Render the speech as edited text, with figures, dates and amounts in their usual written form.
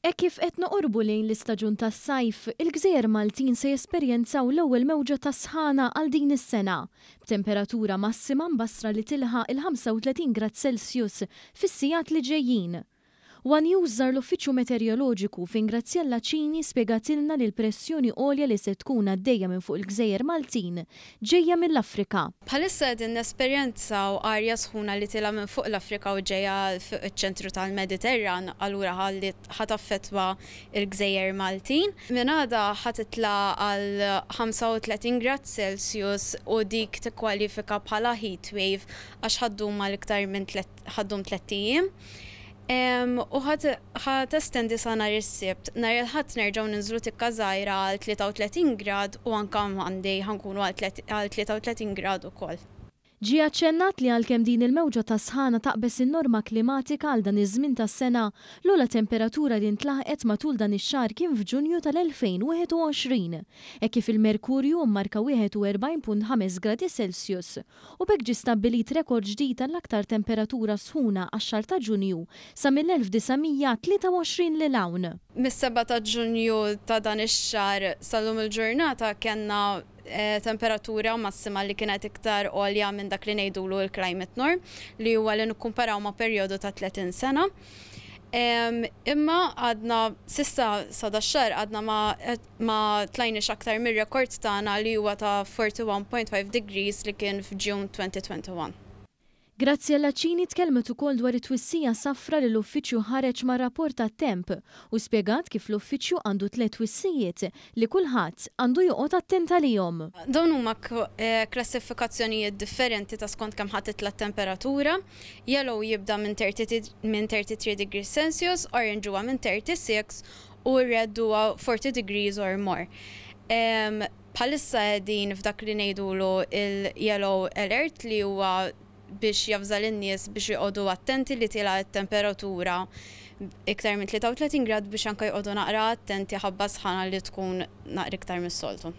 Hekk kif qed noqorbu lejn l-istaġun tas-sajf, il-gżejjer Maltin se jesperjenzaw l-ewwel mewġa ta' sħana għal din is-sena, b'temperatura massima mbassra li tilħaq il-35 grad Celsius fis-sigħat li ġejjin. One News żar l-Uffiċċju Meterjoloġiku fejn Graziella Cini spjegatilna li l-pressjoni għolja li se tkun għaddejja minn fuq il-gżejjer Maltin ġejja mill-Afrika. Bħalissa qegħdin nesperjenzaw arja sħuna li tilgħa minn fuq l-Afrika u ġejja fuq iċ-ċentru tal-Mediterran, allura ħalli ħa taffettwa l-gżejjer Maltin. Minn għada ħa titla' għal 35 grad Celsius u dik tikkwalifika bħala heat wave għax ħa ddum għal iktar minn ħa ddum tlett ijiem. U ħa testendi sa nhar is-Sibt. Nhar il-Ħadd nerġgħu ninżlu tikka żgħira għal 33 grad u anke Monday ħa nkunu għal 33 grad ukoll. Ġie aċċennat li għalkemm din il-mewġa ta' sħana taqbeż in-norma klimatika għal dan iż-żmien tas-sena, l-ogħla temperatura li ntlaħqet matul dan ix-xahar kien f'Ġunju tal-2021, hekk kif il-merkurju mmarka 41.5 gradi Celsius u b'hekk ġie stabbilit rekord ġdid għall-aktar temperatura sħuna għax-xahar ta' Ġunju sa mill-1923 lil hawn. Mis-sebgħa ta' Ġunju ta' dan ix-xahar sal-lum il-ġurnata kellna temperatura massima li kienet iktar għolja minn dak li ngħidulu l-climate norm, li huwa li nikkumparaw ma' perjodu ta' 30 sena. Imma għadna s'issa sa dax-xahar għadna ma ma tlajniex aktar mir-rekord tagħna li huwa ta' 41.5 degrees li kien f'June 2021. Graziella Cini tkellmet ukoll dwar it-twissija safra li l-Uffiċċju ħareġ mar-rapport tat-temp u spjegat kif l-Uffiċċju għandu tlett twissijiet li kulħadd għandu joqgħod attent għalihom. Dawn huma klassifikazzjonijiet differenti ta' skont kemm ħa titla' t-temperatura. Yellow jibda minn 33 degrees Celsius, orange huwa minn 36 u red huwa 40 degrees or more. Bħalissa qegħdin f'dak li ngħidulu il-yellow alert li huwa biex javża lin-nies biex joqogħdu attenti li tilgħa t-temperatura iktar minn 33 grad biex anke joqogħdu naqra attenti ħabba sħana li tkun naqra iktar mis-soltu.